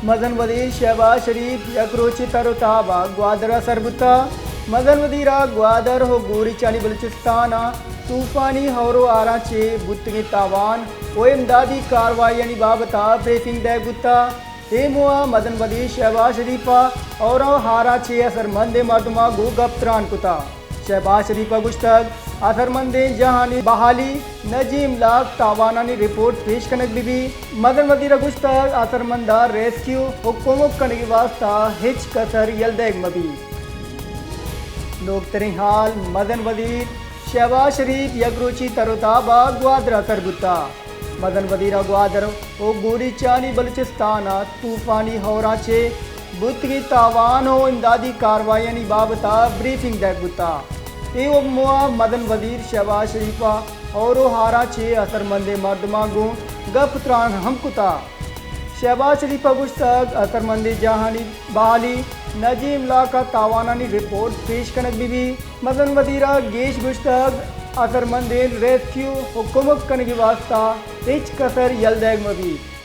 مزن وزیر شہباز شریف یک روچے تر و تاب ءَ گوادر ءَ سر بوتگ۔ مزن وزیر ءَ گوادر و گوریچانی بلوچستان ءَ طوفانی ہور و ہاراں چہ بوتگیں تاوان و امدادی کارروائیانی بابت ءَ بریفنگ دئیگ بوتگ۔ اے موہ ءَ مزن وزیر شہباز شریف ءَ ہور و ہاراں چہ اثرمندیں مردماں گوں گپ تران کتگ۔ شہباز شریف ءَ گوشتگ، اثرمندیں جاہانی بحالی، نجی املاک، تاوانانی رپورٹ پیش کنگ بہ بیت۔ مزن وزیر ءَ گوشتگ، اثرمنداں ریسکیو و کمک کنگی واستہ ہچ کسر یل دئیگ مہ بیت۔ نوکتریں حال، مزن وزیر شہباز شریف یک روچی تر و تاب ءَ گوادر ءَ سر بوتگ۔ مزن وزیر ءَ گوادر و گوریچانی بلوچستان ءَ طوفانی ہوراں چہ بوتگیں تاوان و امدادی کارروائیانی بابت ءَ بریفنگ دئیگ بوتگ۔ اے موہ ءَ مزن وزیر شہباز شریف ءَ ہور و ہاراں چہ اثرمندیں مردماں گوں گپ تران ہم کتگ۔ شہباز شریف ءَ گوشتگ، اثرمندیں جاہانی بحالی، نجی املاک ءِ تاوانانی رپورٹ پیش کنگ بہ بیت۔ مزن وزیر ءَ گیش گوشتگ، اثرمندیں ریسکیو و کمک کنگی واستہ ہچ کسر یل دئیگ مہ بیت۔